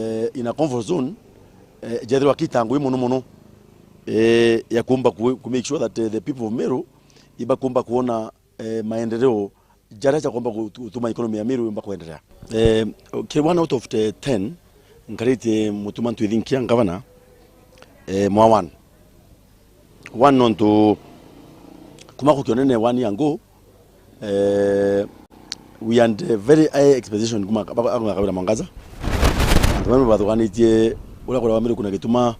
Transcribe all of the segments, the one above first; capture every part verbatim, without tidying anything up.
eh, in a comfort zone, eh, jethirwa akita ngugi mono mono, eh, ya kuumba ku, ku make sure that, eh, the people of Meru ibakuumba kuona, eh, maendeleo jaria jakuumba gutu-, gutuma economy ya Meru yumba kuendelea. Eh, kiri one out of the ten, nkaritie Mutuma Ntwithinkia ngavana, eh, mwa one. One nontu kuma kukionene one year ago, eh, we had a very high expectation kuma, kuma Kawira Mwangaza. Antu bamwe bathuganitie uria kuria wa Meru kuna gituma,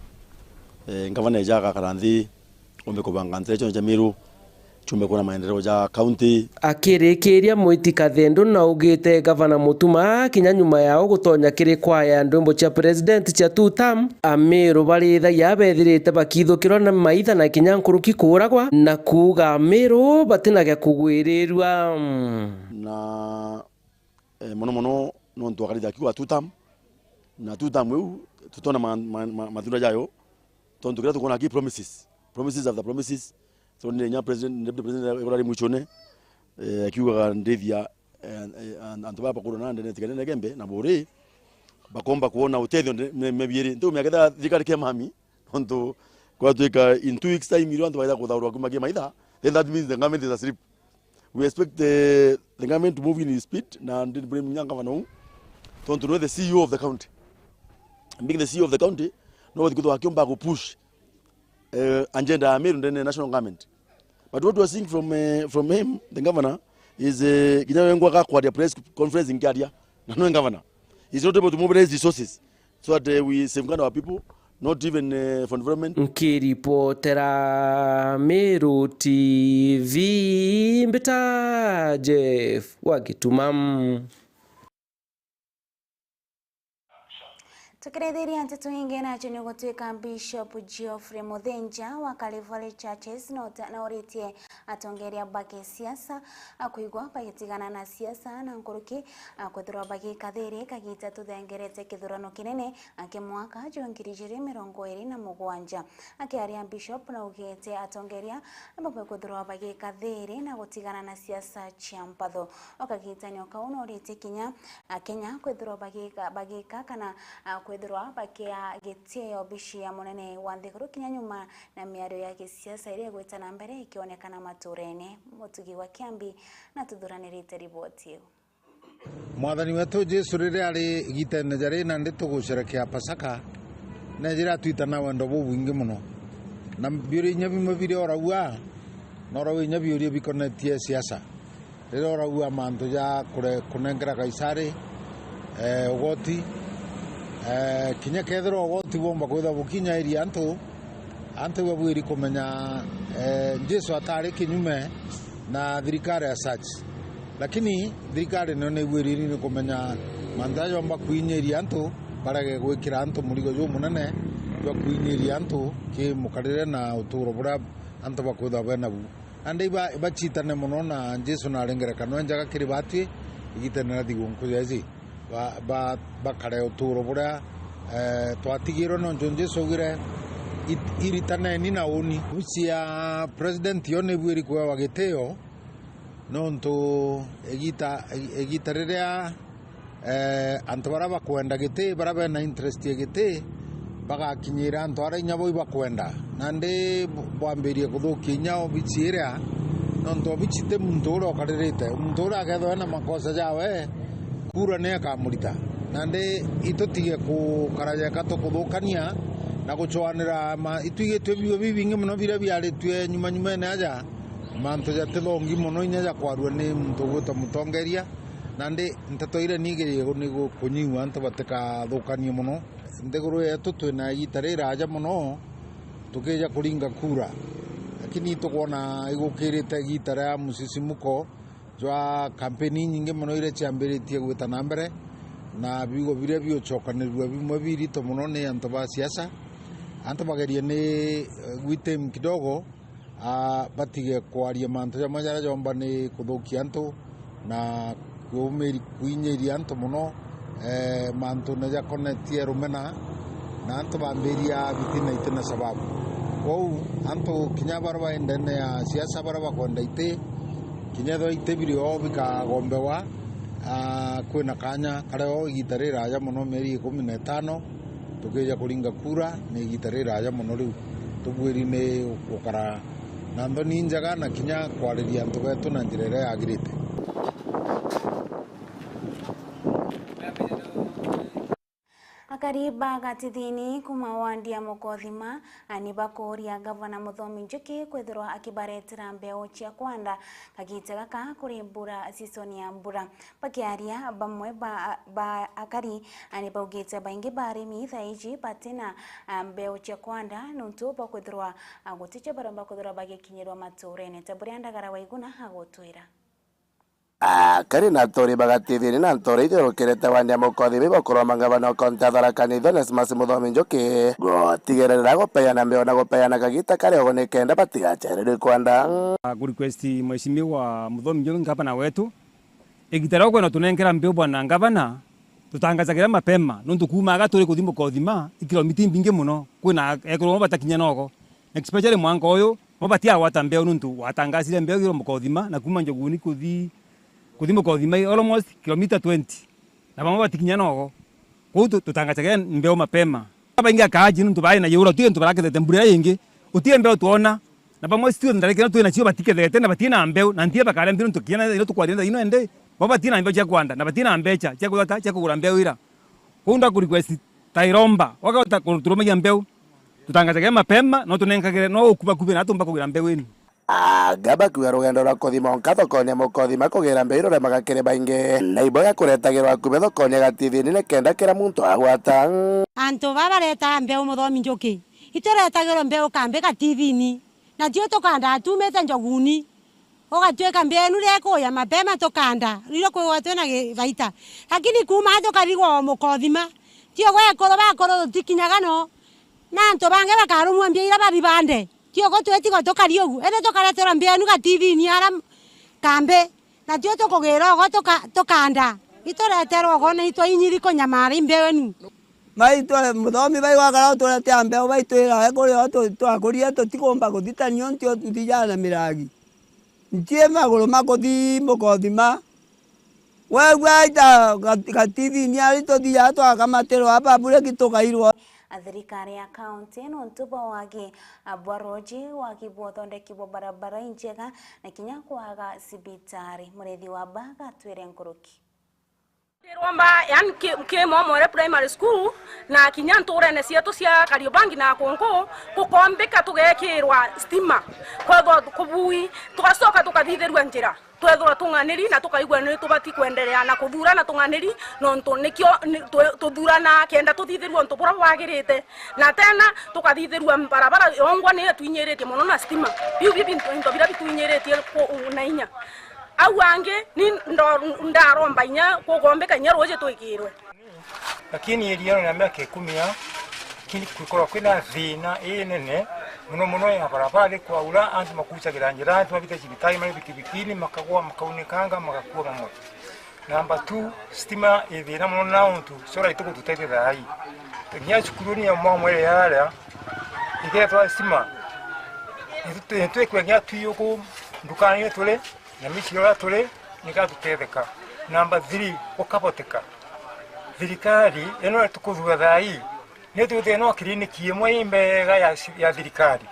eh, ngavana eja agakara nthi, umbe kubanga nthira cionje cia Meru, ciumbe kuona maendeleo ja county. Akirikiria Mwiti Kathendu na augite gavana Mutuma kinya nyuma yao gutonya kiri kwaya ndwimbo cia president cia two term, Ameru barithagia bethirite bakithukirwa na maitha na kinya nkuruki kuuragwa, na kuuga Ameru batina gia kugwirirua. Na, eh, mono mono nontu akarithia akiuga two term, na two term iu tutona ma, ma, ma, matunda jayo, tontu kiria tukwona ki promises, promises after promises. So, ni nya president, deputy president, igura ri mwichone, eh, akiugaga ndithia, eh, eh, an-, antu baba bakurwa na ndene tiganene Gembe na Buri, bakomba kuona utethio nde-, me-, mebiiri. Ntu miaketha thirikari kia mami, nontu kwatwika in two weeks time, irio antu baitha kuthaurwa kuma ki maitha, then that means the government is asleep. We expect the, the government to move in speed, na ndi buri munya ngavana uu, tontu nwe the C E O of the county. Being the C E O of the county, no kwithwa akiomba ku push, eh, agenda ya Meru ndene ya national government. But what we are seeing from, eh, from him, the governor, is, eh, kinya wengwa gakwaria press conference nkiaria, na nwe governor. He's not able to mobilize resources so that, eh, we safeguard our people, not even, eh, for development. Nkiripotera Meru T V, mbita Jeff wa Gituma. Tukirithiria nteto ingi, nacio ni gutwika Bishop Geoffrey Muthinja wa Calvary Churches no ta-, nauritie atongeria ba gisiasa a kwigua bagitigana na siasa na nkuruki a kwithirwa bagika thiri kagita tuthengerete kithurano kinene a ki mwaka jwa ngiri ijiri mirongo iri na mugwanja. Akiaria Bishop naugite atongeria nibabwe kwithirwa bagika thiri na gutigana na siasa cia mpatho. O kagitanio kau noritie kinya Akenya kwithirwa bagika, bagika kana, ah, kwithirwa bakia gitio obici ya munene wa nthiguru kinya nyuma na miario ya gisiasa iria igwita na mbere ikionekana maturene. Mutugi wa Kiambi natuthuranirite riboti iu. Mwathani wetu Jesu riria ari igitene jari nandi tugusherekea Pasaka, nejire atwita na wendo bubwingi muno. Na biuria inya bimwe biria oraua, noraua inya biuria bikonetie siasa. Riria uraua mantu ja kure-, kunengera Kaisari, eh, ugoti, eh, kinya kethirwa ugoti bwomba kwithirwa bukinyairia antu, antu babwiri kumenya, eh, Jesu atari kinyume na thirikari as such. Lakini thirikari nayo ni ibwiriri ni kumenya mantu jaria jomba kwinyiria antu, barege gwikira antu murigo jumunene jwa kwinyiria antu ki mukarire na uturo buria antu bakwithirwa benabu. Nandi iba-, ibacitane mono, na Jesu nari ngerekano injega kiri batwi igitene ria thiguu nkuja iji. Ba-, ba-, bakare uturo buria, eh, twatigirwe, nontu Jesu augire, "It-, iritaneni na uni." Obici ya president yo ni ibwiri kwewa gitio, nontu igita, igita riria eh, antu baria bakwenda giti, baria bena interest ya giti, bagakinyira antu aria inya bo ibakwenda. Nandi bu-, bwambirie kuthukia inya obici iria, nontu obici ti muntu uria ukaririte. Muntu uria akethirwa ena makosa jawe, kura ni akamurita. Nandi itutige kukara jeka tukuthukania na gucwanira ma-, itwigitue biugo bibingi mono biria biaritue nyuma nyumene aja, mantu jatithongi mono inya jakwarua ni muntu ugwitwa mutongeria. Nandi nteto iria nigerie ni gu-, kunyiua antu batikathukanie mono. Nthiguru yetu twina igita riraaja mono tukija kuringa kura, lakini tukwona igukirite igita ria musisimuko jwa kampeni inyingi mono iria ciambiritie gwita na mbere, na biugo biria biucokanirua bimwe birito mono ni antu ba siasa. Antu bagerie ni, eh, gwitim kidogo, ah, batige kwaria mantu jamwe jaria jomba ni kuthukia antu na kuumiri-, kuinyiria antu mono, eh, mantune jakonetie rumena, na antu bambiria bitina itina sababu. Kwou antu kinya baria bai ndene ya siasa, baria bakwenda iti, kinya ethirwa iti birio bikagombewa, Ah, kwina kanya karia o igita riraja mono, mieri ikumi na itano, tukija kuringa kura, ni igita riraja mono riu. Tubwiri ni gukara na nthoni injega na kinya kwariria antu betu na njira iria yagirite. Akari ba Gatithini kuma wandi ya Mukothima, a, ni bakuuria Gavana Muthomi Njuki kwithirwa akibaretera mbeu cia kwanda kagita gaka kuri mbura, season ya mbura. Bakiaria, bamwe ba, ba akari, a, ni baugite baingi ba arimi thaa iji batina, a, mbeu cia kwanda nuntu bwa kwithirwa, a, guticio baromba kwithirwa bagikinyirwa maturene. Ta buria Ndagara wa Iguna agutwira. Akari na aturi ba Gatithini na ntura ithiurukirite wandi ya Mukothima ibakuromba ngavana wa kaunti ya Tharaka Nithi Onesmus Muthomi Njuki gutigerera gupeana mbeu na gupeana kagita karia ugu nikenda batigacererwe kwanda. Ku request Mheshimiwa Muthomi Njuki, ngavana wetu, igita ria ukwenda tunenkera mbeu bwana ngavana, tutangazagira mapema, nontu kuuma aga turi kuthi Mukothima i kilomita imbingi mono, kwina ekuru bamwe batakinya nogo, especially mwanka uyu, bo batiagwata mbeu nontu watangasire mbeu igirwe Mukothima, na kuuma Njoguni kuthi, kuthi Mukothima i almost kilomita twenty, na bamwe batikinya nogo. Kwou tu-, tutangazagira mbeu mapema. Babaingi akaaji nontu baari na yura, utige ntu barakethete mbura iria ingi, utige mbeu twona, na bamwe situo ndarikira twina cio batikethete na batina mbeu, na ntie bakarembi nontu kinya ino tukwaria ino ende, bo batina mbeu cia kwanda, na batina mbecha cia kuthaka cia kugura mbeu ira. Kwou ndaku request ta iromba, wakahota kuturumagia mbeu, tutangazagia mapema, no tunenkagire, no ukubakube na atumba kugira mbeu inu. Anga bakiuga rugendo rwa kuthima nkatho konia Mukothima kugira mbeu iruremaga kiri baingi, na ibo gakuretagirwa akube thokoni agatithini nikenda kira muntu agwata. Antu baba bareta mbeu Muthomi Njuki, ituretagirwe mbeu kambi gatithini, natio tukandaa tumite Njoguni. Ugatwika mbia inu ria ikuya mapema tukanda, riria kwigwa twina gi-, baita. Lakini kuuma aa tukarigwa o Mukothima, tiogo ekuru bakuru tutikinyaga no, na antu bangi bakarumwa mbia iria bathi bande. Tiogo twitigwa tukari ugu, indi tukareterwa mbia inu gatithini ara m-, kambi, natio tukugira ugo tuka-, tukanda. Itureterwa ugo na itwainyiri kunyamara i mbia inu. Baitwe Muthomi baigwakara uturetea mbeu baitwira, ekuri o tu-, twakurie tutikumba kuthitania untu o tuthijaa na miragi. Ntie maguru makuthi Mukothima. Wegua aita ga-, gatithini ari tuthijaa twakamatirwa aba bure gitukairwa. A thirikari ya kaunti nontu bwa wagi, a, bwa roji, wagi bwa uthondeki bwa barabara injega na kinya kwaga cibitari. Murithi wa Baga atwire nkuruki. Kiromba, yani, ki, ki Momore Primary School, na kinya nturene cietu cia Kariobangi na Kungu, gukombika tugekirwa stima, kwethwa kubui, tugacoka tukathithirua njira, twethirwa tung'aniri na tukaigua ni tubati kwenderea na kuthurana tung'aniri, nontu nikio ni, tu, tuthurana kenda tuthithirua untu buria bwagirite, na tena tukathithirua barabara yongwa ni itwinyiritie mono na stima. Biu bi bintu, into biria bitwinyiritie ku, na inya. Au angi ni ndo-, ndaromba inya kugombeka inya ruuji twikirwe. Lakini area ino ya miaka ikumi ya kini kwikorwa kwina thina inene mono mono ya barabara, ri kwaura antu makucagira njira, antu mabite cibitari mari bikibikini, makagwa, makaunikanga, magakua bamwe. Namba two, stima i thina mono na untu solar itigututeithia thaa ii. Nginya cukuru ni ya mwa mwere yaria, igetwa stima, nitu-, nitwikua nginya twi uku ndukani turi, na micii uria turi, nigatutetheka. Namba three, gukaboteka. Thirikari ino tukuthura thaa ii, nitwithire no kiriniki imwe imbega ya ci-, ya thirikari.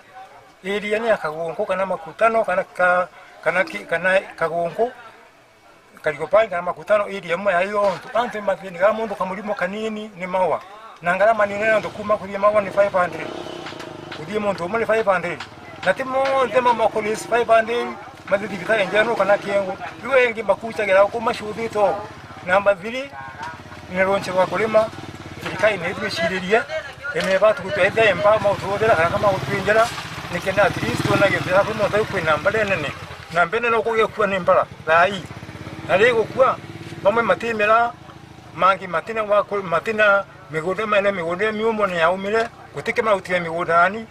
Area ni ya Kagunku kana Makutano kana ka-, kana ki-, kana Kagunku, Kariobangi kana Makutano area imwe ya iyo ontu. Antu ni mathinikaa, muntu kamurimo kanini ni mawa. Na ngarama ni nene ontu kuma kuthii mawa ni five hundred. Kuthii muntu umwe ni five hundred. Na ti monthe mamakuris five hundred, mathi thibitari njenu kana kiengu. Riu engi makucagira uku macuthite o. Namba three, ni runci rwa kurima. Thirikari ni itwiciririe, imeba tugutwethia imba maututhira kana kama gutwinjira, nikenda at least twona githira kwi monthe kwina mbare nene. Na mbene no kugekua ni mbara thaa ii. Na rigukua, bamwe matimera, mangi matina gwa ku-, matina migunda, mene migunda miumo ni yaumire, gutike marutire migundani.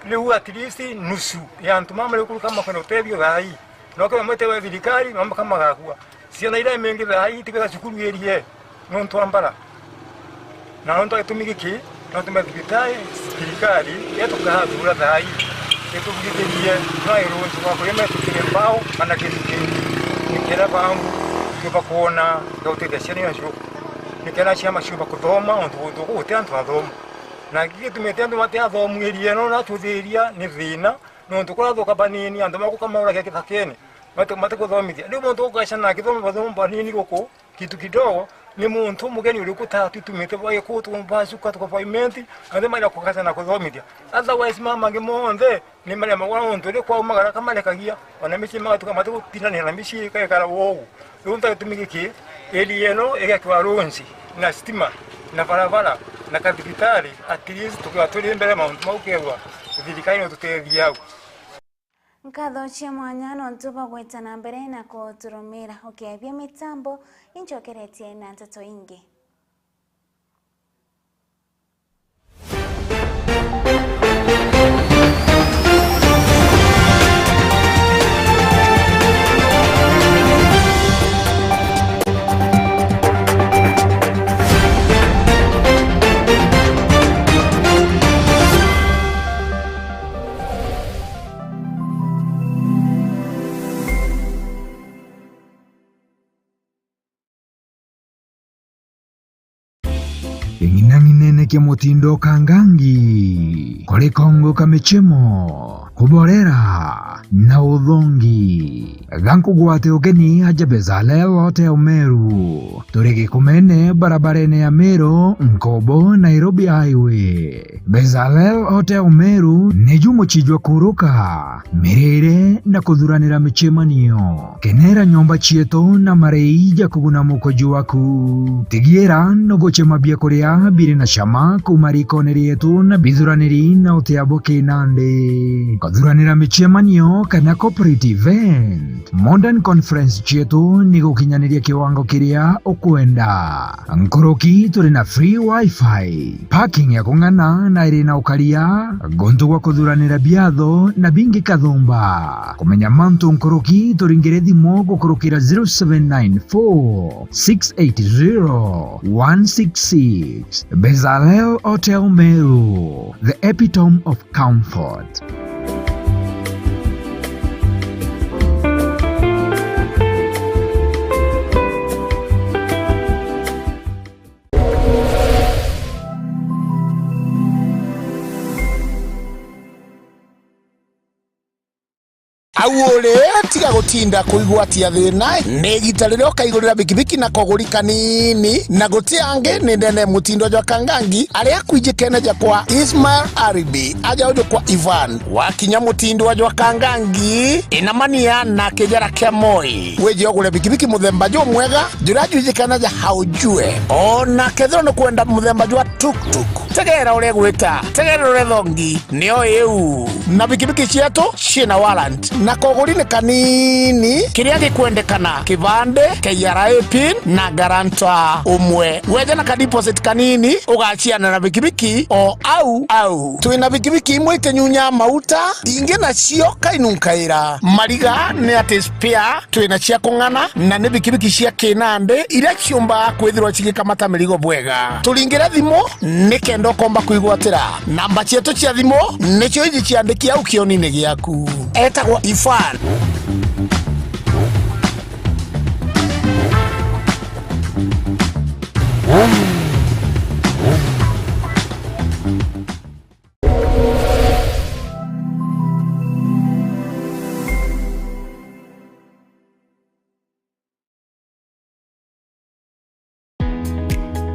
Riu at least nusu ya antu mama marikuruka makwenda utethio thaa ii. No kenda mwete wa thirikari, mamwe kamagakua. Ciana iria imengi thaa ii itikwenda cukuru irie. Nontu wa mbara. Na nontu wa gitumi giki, no tume thibitari, thirikari, iria tukathura thaa ii, itugithirie, no irunji rwa kurima itukire mbao, kana kindu kingi, nikira bangu. Ciumba kwona gutethia ciana icio, nikenda ciama ciumba kuthoma, ontu guntu guku guti antu athoma. Na gigitumite antu matiathomu area ino na tuthiria ni thina, nontu kurathuka banini, antu maguka mauragia kithakene, mati-, matikuthomithia. Riu muntu ugaca na akithoma bathomo banini guku, kitu kidogo, ni muntu mugeni uriku ta tutumite bwa giku, tubacuka, tukapavement, antu maria kugaca na kuthomithia. Otherwise, mama mangi monthe, ni maria magwa nontu ri kwaumagara kamarekagia, ona micii magatuka matigutindanira na micii, igekara ugu. Riu nta gitumi giki, area ino igekirwa roads, na stima, na barabara, na kathibitari, at least tukiwa turi mbere mauntu mau kethwa thirikari no tutethia au. Nkatho cia mwanya nontu bwa gwita na mbere na kuturumira. Ukiaibia mitambo, incokeretie na nteto ingi. Ing'inang'inene kia mutindo kangangi, kuri kongo ka michemo, kuborera na uthongi. Gankugwate ugeni aja Bezalel Hotel Meru. Turi Gikumene, barabarene ya Meru, Nkobo, Nairobi Highway. Bezalel Hotel Meru niju muchijwa kuruka, mirire na kuthuranira michemanio. Kenera nyomba cietu na marei ja kuguna mukoju waku. Tigiira nuguchema biakuria biri na cama kuuma rikone rietu na bithuraniri na utia bwa kinandi. Kuthuranira michemanio kana corporate event, Modern Conference cietu ni gukinyaniria kiwango kiria ukwenda. Nkuruki turi na free wifi, parking ya kung'ana na iri na ukaria, guntu gwa kuthuranira biatho na bingi kathumba. Kumenya mantu nkuruki, turingire thimu gukurukira zero seven nine four six eight zero one six six. Bezalel Hotel Meru, the epitome of comfort. Au uri, tiga gutinda kuigwatia thina, ni igita riria ukaigurira bikibiki na koguri kanini, na guti angi ni ndene mutindo jwa Kangangi, aria akwijikene ja kwa Ismail Aribi, aja uju kwa Ivan. Wakinya mutindo jwa Kangangi, inamania na kijara kia Moi. Wije ugure bikibiki muthemba jumwega, juria jwijikene ja Haujue. Ona kethirwa ni kwenda muthemba jwa tuktuk, tegera uria igwita, tegera uria ithongi, nio iu. Na bikibiki cietu ciina warrant, na koguri ni kanini. Kiria gikwendekana: kibande, K R A pin, na guarantor umwe. Weja na ka deposit kanini, ugaciana na bikibiki o au au. Twina bikibiki imwe itinyunyaa mauta, ingi nacio kainunkaira. Mariga ni ati spare, twina cia kung'ana, na ni bikibiki cia kinandi iria ciumbaga kwithirwa cigikamata mirigo bwega. Turingire thimu nikenda ukomba kwigwatira. Namba cietu cia thimu nicio iji, ciandiki au kionini giaku. Etagwa Ifan.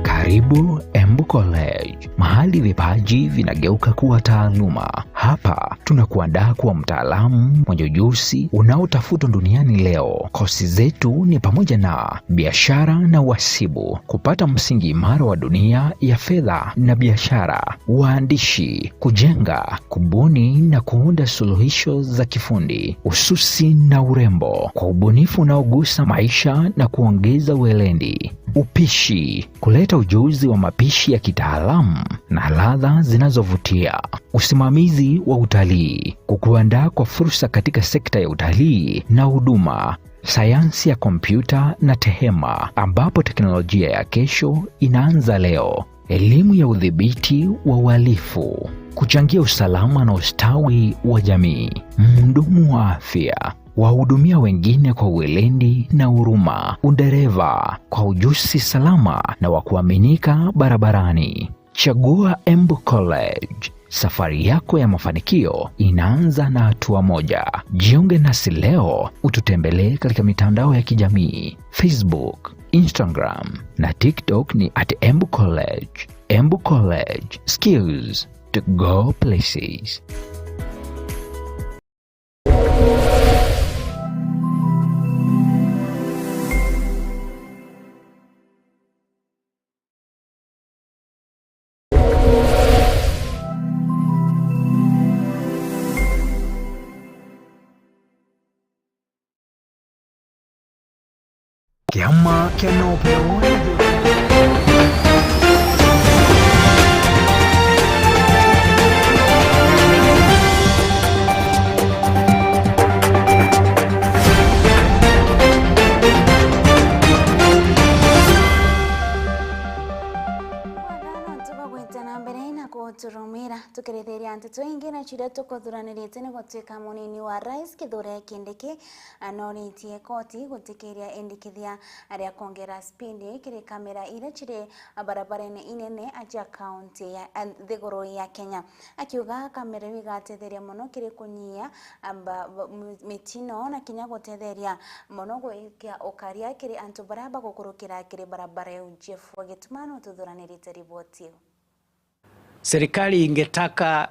Karibu Embu College, mahali vipaji vinageuka kuwa taaluma. Hapa tunakuandaa kuwa mtaalamu mwenye ujuzi unaotafutwa duniani leo. Kosi zetu ni pamoja na biashara na uhasibu, kupata msingi imara wa dunia ya fedha na biashara, uandishi, kujenga, kubuni na kuunda suluhisho za kifundi, ususi na urembo, kwa ubunifu unaogusa maisha na kuongeza weledi, upishi, kuleta ujuzi wa mapishi ya kitaalamu na ladha zinazovutia, usimamizi wa utalii, kukuandaa kwa fursa katika sekta ya utalii na huduma, sayansi ya kompyuta na tehema, ambapo teknolojia ya kesho inaanza leo. Elimu ya udhibiti wa uhalifu, kuchangia usalama na ustawi wa jamii. Mhudumu wa afya, Wahudumia wengine kwa weledi na huruma. Udereva kwa ujuzi salama na wa kuaminika barabarani. Chagua Embu College. Safari yako ya mafanikio inaanza na hatua moja. Jiunge nasi leo, ututembelee katika mitandao ya kijamii, Facebook, Instagram na TikTok ni at Embu College. Embu College, skills to go places. Kiama kia Nobel. Bwega nontu bwa gwita na mbere na kuturumira. Tukirithiria nteto ingi na ciria tukuthuranirite ni gutuika munini wa Rais Kithure Kindiki anoritie koti gutikiria endikithia ria kwongera spidi kiri kamera iria ciri barabarene inene cia kaunti ya, a, nthiguru ya Kenya, akiuga kamera iu igatetheria mono kiri kunyia, a, ba, ba, mi-, mitino na kinya gutetheria mono gwikia ukaria kiri antu baria bagukurukira kiri barabara iu. Jeff Wagituma nututhuranirite riboti iu. Serikali ingetaka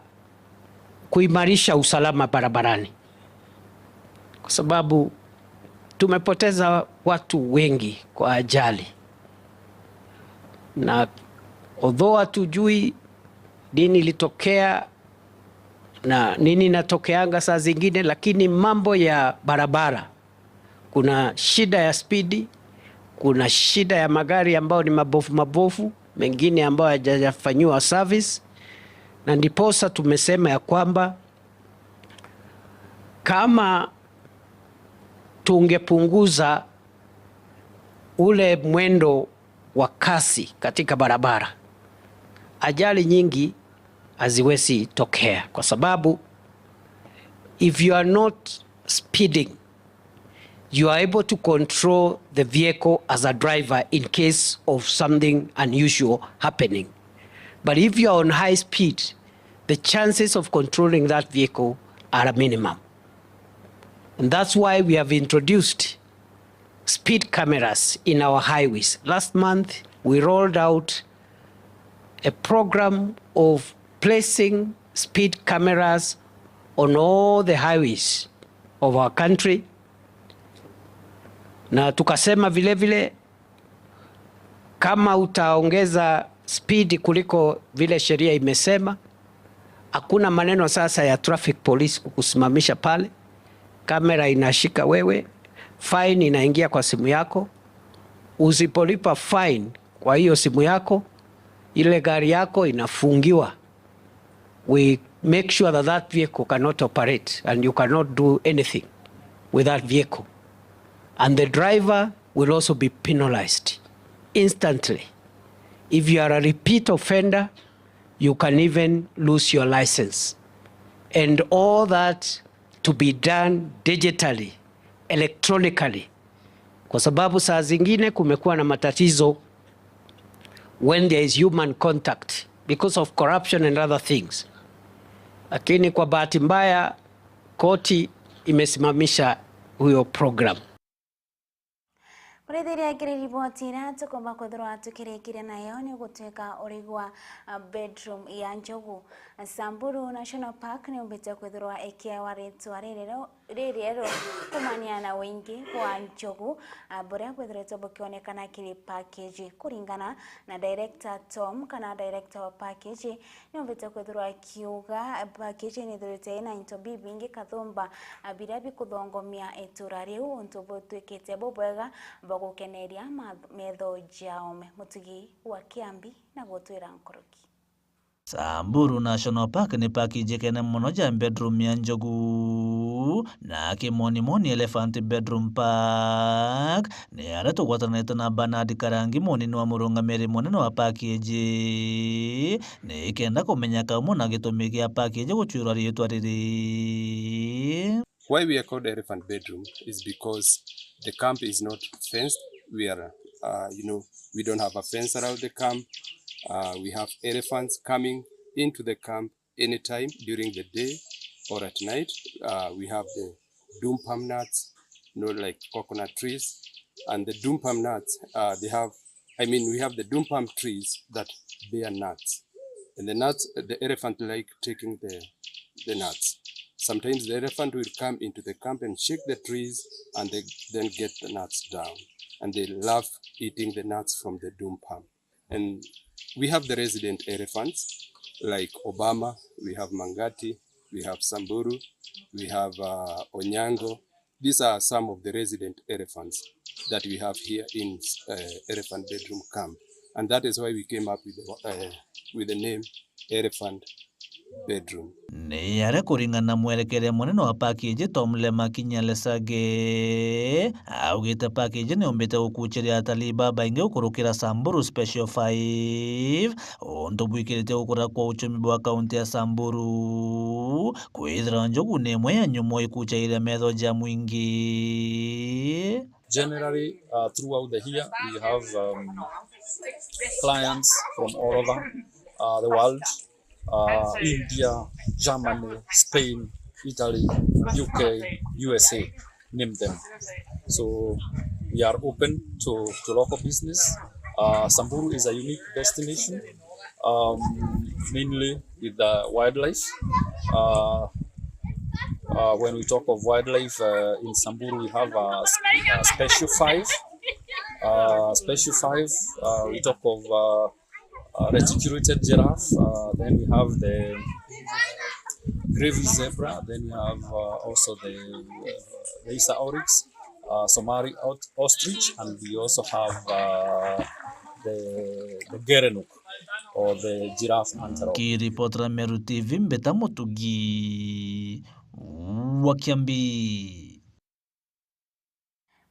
kuimarisha usalama barabarani, kwa sababu tumepoteza watu wengi kwa ajali, na although hatujui nini ilitokea na nini inatokeanga saa zingine, lakini mambo ya barabara, kuna shida ya spidi, kuna shida ya magari ambayo ni mabovu mabovu, mengine ambayo hayajafanyiwa service, na ndiposa tumesema ya kwamba kama tungepunguza ule mwendo wa kasi katika barabara, ajali nyingi haziwezi tokea, kwa sababu if you are not speeding, you are able to control the vehicle as a driver in case of something unusual happening. But if you are on high speed, the chances of controlling that vehicle are minimum. And that's why we have introduced speed cameras in our highways. Last month, we rolled out a program of placing speed cameras on all the highways of our country. Na tukasema vile vile, kama utaongeza speed kuliko vile sheria imesema, hakuna maneno sasa ya traffic police kukusimamisha pale. Kamera inashika wewe, fine inaingia kwa simu yako. Usipolipa fine kwa hiyo simu yako, ile gari yako inafungiwa. We make sure that that vehicle cannot operate and you cannot do anything with that vehicle. And the driver will also be penalized instantly. If you are a repeat offender, you can even lose your license. And all that to be done digitally, electronically. Kwa sababu saa zingine kumekuwa na matatizo when there is human contact because of corruption and other things. Lakini kwa bahati mbaya, koti imesimamisha huyo program. Kurithiria kiri riboti iria tukumba kwithirwa tukirikiria nayo ni gutuika urigwa, a, bedroom ya njogu. Samburu National Park ni umbite kwithirwa ikiewa ritwa riri ru-, ririeru kumania na wingi bwa njogu, a, buria bwithiritwe bukionekana kiri package. Kuringana na director Tom, kana director wa package, niumbite kwithirwa akiuga package nithirite ina into bibingi kathumba, a, biria bikuthongomia itura riu untu butwikite bubwega bwa gukeneria ma-, metho jao. Mutugi wa Kiambi na gutwira nkuruki. Samburu National Park ni park ijikene mono ja bedroom ya njogu, na kimonimoni Elephant Bedroom Park ni aria tugwatanite na Bernard Karangi, munini wa murungamiri munene wa park iji, ni kenda kumenya kaumo na gitumi gia park iji gucwirwa riitwa riri. Why we are called elephant bedroom is because the camp is not fenced. We are, uh, you know, we don't have a fence around the camp. Uh, we have elephants coming into the camp anytime during the day or at night. Uh, we have the dum palm nuts, you know, like coconut trees, and the dum palm nuts. Uh, they have, I mean, we have the dum palm trees that bear nuts, and the nuts, the elephant like taking the the nuts. Sometimes the elephant will come into the camp and shake the trees and they then get the nuts down. And they love eating the nuts from the dum palm. And we have the resident elephants like Obama, we have Mangati, we have Samburu, we have uh, Onyango. These are some of the resident elephants that we have here in uh, elephant bedroom camp. And that is why we came up with the, uh, with the name elephant bedroom. Ni aria kuringana na mwerekere munene wa package Tom Lema Kinya Lesage, augite package ni yumbite gukuchiria atalii babaingi gukurukira Samburu Special five, untu bwikirite gukura kwa uchumi bwa kaunti ya Samburu, kwithira njogu ni imwe ya nyomo ikuchairia metho ja mwingi. Generally, uh, throughout the year, we have um, clients from all over uh, the world, uh, India, Germany, Spain, Italy, U K, U S A, name them. So we are open to, to local business. Uh, Samburu is a unique destination, um, mainly with the wildlife. Uh, uh, when we talk of wildlife uh, in Samburu, we have a, a special five. Uh, special five, uh, we talk of uh, uh, reticulated giraffe, uh, then we have the gravy zebra, then we have uh, also the, uh, the Isa oryx, uh, Somali out- ostrich, and we also have uh, the, the gerenuk or the giraffe antelope. Nkiripotera Meru T V, mbita Mutugi wa Kiambi.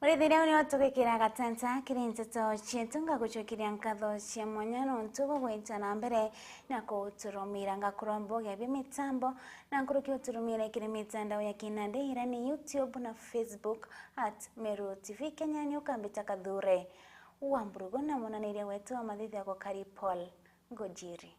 Murithire uni utugikira gatanta kiri nteto cietu, ngagucokeria nkatho cia mwanya nontu bwa gwita na mbere na kuturumira. Ngakurombogia bia mitambo na nkuruki uturumire kiri mitandao ya kinandi iria ni YouTube na Facebook at Meru T V Kenya, ni ukambita Kathure wa Mburugu na munaniria wetu wa mathithia gukari Paul Ngujiri.